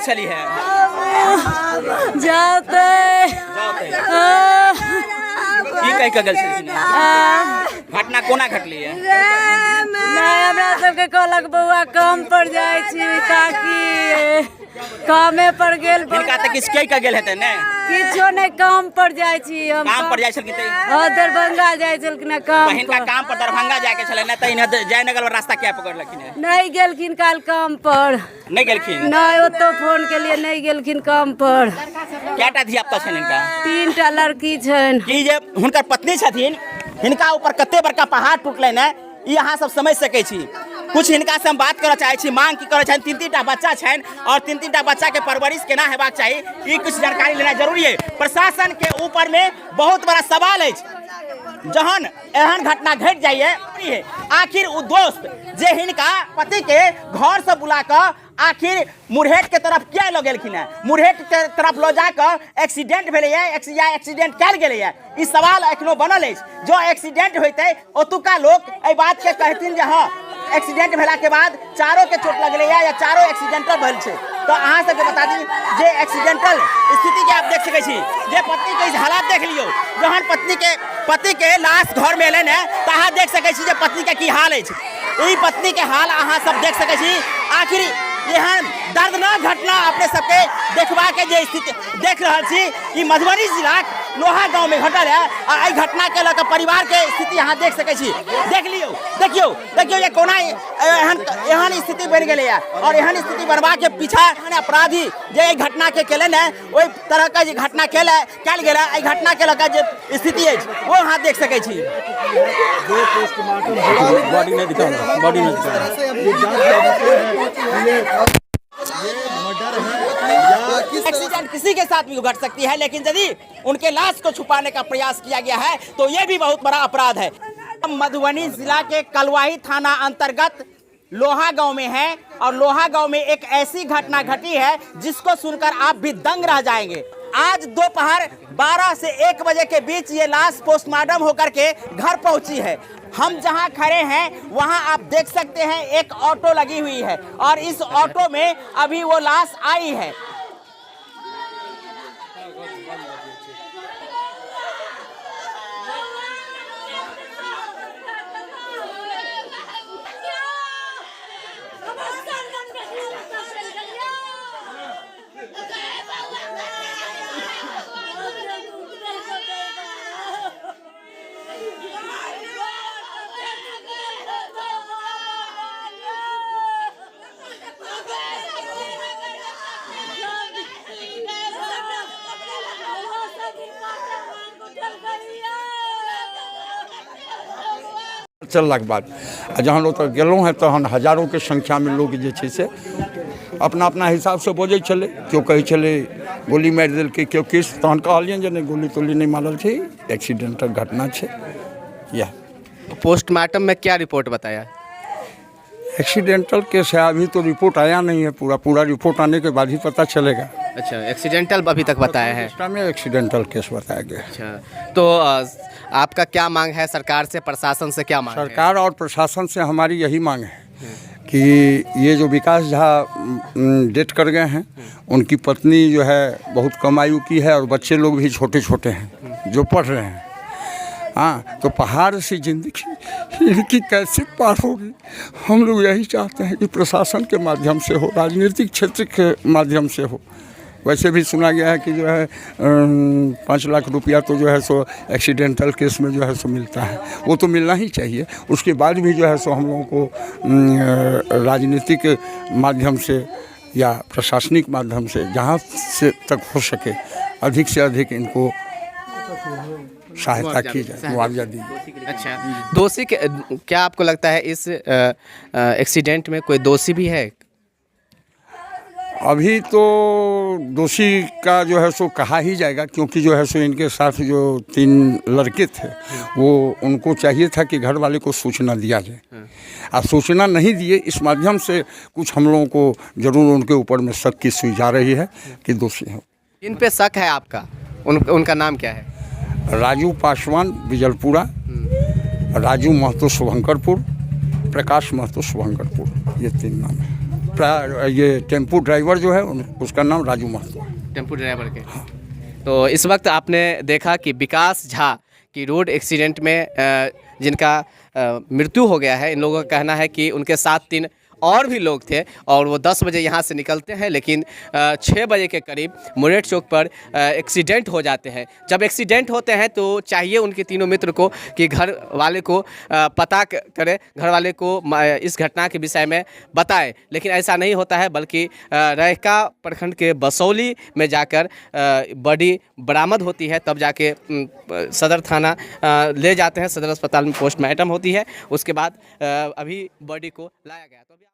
छली है? जाते। की कहि कऽ गेल छलखिन हैं? घटना कोना घटली है? नहि, हमरा सबके कहलक बौआ काम पर जाइ छी काकी, कामे पर गेल। हिनका तऽ किछु कहि कऽ गेल हेतै ने? किछो नहि, काम पर जाइ छी हम। काम पर जाइ छलखिन तऽ? हँ, दरभंगा जाइ छलखिन हँ काम तऽ हिनका पर। काम पर दरभंगा जायके छलै ने, तऽ इन्हें जयनगर वाला रास्ता किया पकड़लखिन है? नहि गेलखिन काल्हि काम पर। नहि गेलखिन? नहि, ओतौ फोन केलियै, नहि गेलखिन काम पर। कएटा धिया पुता छनि हिनका? तीनटा लड़की छनि। ई जे हुनकर पत्नी छथिन, हिनका ऊपर कते बड़का पहाड़ टूटलनि है, ई अहाँ सब समझ सकै छी। कुछ हिनका से हम बात करऽ चाहै छी, मांग की करऽ छनि, तीन तीन टा बच्चा छनि और तीन तीन टा बच्चा के परवरिश केना हेबाक चाही, ई कुछ जानकारी लेना जरूरी है। प्रशासन के ऊपर में बहुत बड़ा सवाल अछि जहन एहन घटना घटि जाइए। आखिर ओ दोस्त जे हिनका पति के घर से बुला कऽ आखिर मुरहेट के तरफ किया लऽ गेलखिन है? मुरहेट के तरफ लऽ जाकऽ एक्सीडेंट भेलैए या एक्सीडेंट कयल गेलैए, ई सवाल एखनो बनल अछि। जँ एक्सीडेंट होइतै, ओतुका लोक एहि बात के कहथिन जे हँ, एक्सीडेंट भेला के बाद चारो के चोट लगलैए या चारो एक्सीडेंटल भेल छै। तऽ अहाँ सबके बता दी जे एक्सीडेंटल स्थिति के आप देख सकै छी जे पत्नी के हालात देख लियौ। जहन पत्नी के पति के लाश घर में एलनि है तऽ अहाँ देख सकै छी जे पत्नी के की हाल अछि। ई पत्नी के हाल अहाँ सब देख सकै छी। आखिर एहन दर्दनाक घटना अपने सबके देखबा के जे स्थिति देख रहल छी, ई मधुबनी जिलाक लोहा गांव में घटल है आ एहि घटना के लऽ कऽ परिवार के स्थिति अहाँ देख सकै छी। देख लियौ, देखियौ, देखियौ जे कोना एहन एहन स्थिति बनि गेलैए और एहन स्थिति बनबा के पीछा एहन अपराधी जे एहि घटना के केलनि है, ओहि तरह के जे घटना कयल गेल है, एहि घटना के लऽ कऽ जे स्थिति अछि ओ अहाँ देख सकै छी। बॉडी नहीं दिखाऊंगा, बॉडी नहीं दिखाऊंगा। एक्सीडेंट किसी के साथ भी घट सकती है, लेकिन यदि उनके लाश को छुपाने का प्रयास किया गया है तो ये भी बहुत बड़ा अपराध है। हम मधुबनी जिला के कलुआही थाना अंतर्गत लोहा गांव में है और लोहा गांव में एक ऐसी घटना घटी है जिसको सुनकर आप भी दंग रह जाएंगे। आज दोपहर 12 से 1 बजे के बीच ये लाश पोस्टमार्टम होकर के घर पहुंची है। हम जहां खड़े हैं वहां आप देख सकते हैं एक ऑटो लगी हुई है और इस ऑटो में अभी वो लाश आई है। चललाके बाद आ जहन ओतऽ गेलहुँ हेँ तहन हजारोके संख्यामे लोक जे छै से अपना अपना हिसाबसँ बजै छलै। केओ कहै छलै गोली मारि देलकै, केओ किछु। तहन कहलियनि जे नहि, गोली तोली नहि मारल छै, एक्सीडेंटक घटना छै इएह। पोस्टमार्टम में क्या रिपोर्ट बताया? एक्सीडेंटल केस है, अभी तो रिपोर्ट आया नहीं है पूरा। पूरा रिपोर्ट आने के बाद ही पता चलेगा। अच्छा, एक्सीडेंटल अभी तक बताया है? में एक्सीडेंटल केस बताया गया है। अच्छा, तो आपका क्या मांग है सरकार से, प्रशासन से क्या मांग है? सरकार और प्रशासन से हमारी यही मांग है कि ये जो विकास झा डेथ कर गए हैं, उनकी पत्नी जो है बहुत कम आयु की है और बच्चे लोग भी छोटे छोटे हैं जो पढ़ रहे हैं। हाँ, तो पहाड़ से ज़िंदगी इनकी कैसे पार होगी? हम लोग यही चाहते हैं कि प्रशासन के माध्यम से हो, राजनीतिक क्षेत्र के माध्यम से हो। वैसे भी सुना गया है कि जो है 5 लाख रुपया तो जो है सो एक्सीडेंटल केस में जो है सो मिलता है, वो तो मिलना ही चाहिए। उसके बाद भी जो है सो हम लोगों को राजनीतिक माध्यम से या प्रशासनिक माध्यम से, जहाँ से तक हो सके, अधिक से अधिक इनको सहायता की जाए, मुआवजा दी जाए। अच्छा, दोषी के क्या आपको लगता है इस एक्सीडेंट में कोई दोषी भी है? अभी तो दोषी का जो है सो कहा ही जाएगा, क्योंकि जो है सो इनके साथ जो तीन लड़के थे, वो उनको चाहिए था कि घर वाले को सूचना दिया जाए आ सूचना नहीं दिए। इस माध्यम से कुछ हम लोगों को जरूर उनके ऊपर में शक की सुई जा रही है कि दोषी हैं। जिन पे शक है आपका, उनका नाम क्या है? राजू पासवान बिजलपुरा, राजू महतो शुभंकरपुर, प्रकाश महतो शुभंकरपुर, ये तीन नाम है। ये टेम्पू ड्राइवर जो है उसका नाम राजू महतो है। टेम्पू ड्राइवर के। तो इस वक्त आपने देखा कि विकास झा की रोड एक्सीडेंट में जिनका मृत्यु हो गया है, इन लोगों का कहना है कि उनके साथ 3 और भी लोग थे और वो 10 बजे यहाँ से निकलते हैं, लेकिन 6 बजे के करीब मुरेट चौक पर एक्सीडेंट हो जाते हैं। जब एक्सीडेंट होते हैं तो चाहिए उनके तीनों मित्र को कि घर वाले को पता करें, घर वाले को इस घटना के विषय में बताएं, लेकिन ऐसा नहीं होता है, बल्कि रैका प्रखंड के बसौली में जाकर बॉडी बरामद होती है, तब जाके सदर थाना ले जाते हैं, सदर अस्पताल में पोस्टमार्टम होती है, उसके बाद अभी बॉडी को लाया गया। तो अभी